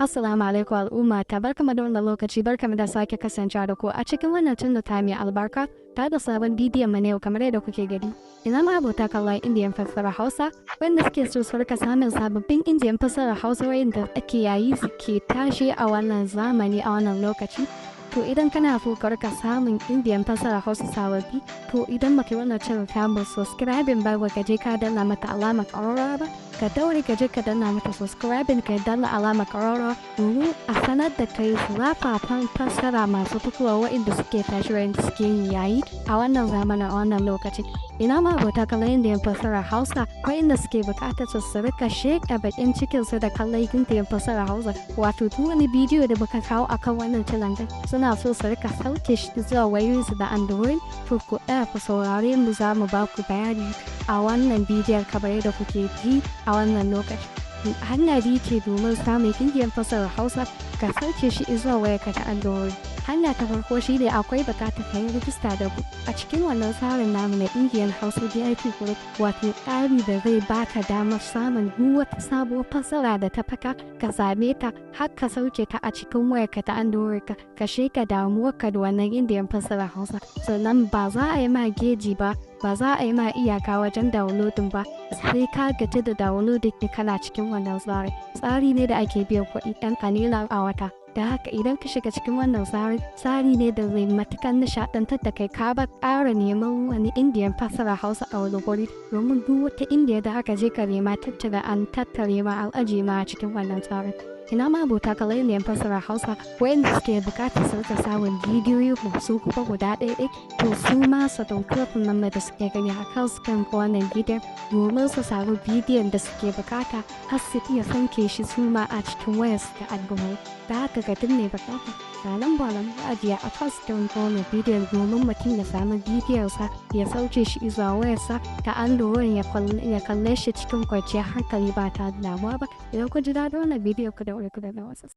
Assalamu alaikum al'umma ta, barkamu da wannan lokaci, barkamu da sake kasancewa da ku a cikin wannan channel ta mai albarka ta da sabon bidiyon mu na yau. Kamar yadda kuke gani, ina ma abota kallon Indiyan fassara Hausa wanda suke so su rika samun sababbin Indiyan fassara Hausa wanda ake yayi, suke tashi a wannan zamani, a wannan lokaci. To idan kana so ka rika samun Indiyan fassara Hausa sababbi, to idan baka yi wannan channel ta mu subscribing ba, ka je ka danna mata alamar ƙararrawa ba, ka daure ka je ka danna mata subscribing, ka danna alamar ƙararrawa domin a sanar da kai zafafan fassara masu fitowa waɗanda suke tashi, waɗanda suke yin yayi a wannan zamanin, a wannan lokacin. Ina ma abota kallon Indiyan fassara Hausa waɗanda suke buƙatar su rika sheƙa baƙin cikinsu da kallon Indiyan fassara Hausa, wato duk wani bidiyo da muka kawo akan wannan channel din suna so su rika sauke shi zuwa wayoyinsu da Android, to ku ɗaya ku saurare mu, za mu ba ku bayani a wannan bidiyon. Kamar yadda kuke ji, a wannan lokaci hanya biyu ce domin samun Indiyan fassarar Hausa ka sauke shi zuwa wayarka ta Android. Hanya ta farko shi ne akwai buƙatar ka yi rijista da ku a cikin wannan tsarin namu na Indiyan Hausa VIP Group, wato tsari da zai baka damar samun duk wata sabuwar fassara da ta faka, ka same ta har ka sauke ta a cikin wayarka ta Android, ka sheka damuwarka da wannan Indiyan fassarar Hausa. Sannan ba za a yi ma geji ba, ba za a yi ma iyaka wajen downloading ba, sai ka gaji da downloading kana cikin wannan tsari. Tsari ne da ake biyan kuɗi ɗan ƙalilan a wata. Da haka idan ka shiga cikin wannan tsari, tsari ne da zai matukan nishaɗantar da kai, ka ba ƙara neman wani Indiyan fassara Hausa a wani guri, domin duk wata Indiya da aka je ka nema tattara an tattare ma an ajiye ma a cikin wannan tsarin. Ina ma abota kallon Indiyan fassara Hausa wayanda suke buƙatar su rika samun bidiyoyi masu kuma guda ɗaya ɗaya, to su ma su ɗauki wannan da suke gani a kan su kan wannan bidiyon domin su samu bidiyon da suke bukata har su iya sauke shi su ma a cikin wayarsu ta Android. Da haka ga duk mai bukata, ga lamba nan ajiye a kan screen wannan bidiyon domin mutum ya samu bidiyonsa ya sauke shi zuwa wayarsa ta Android, ya kalle shi cikin kwanciyar hankali ba tare da damuwa ba. Idan kun ji daɗin wannan bidiyo, ku daure ku danna wasu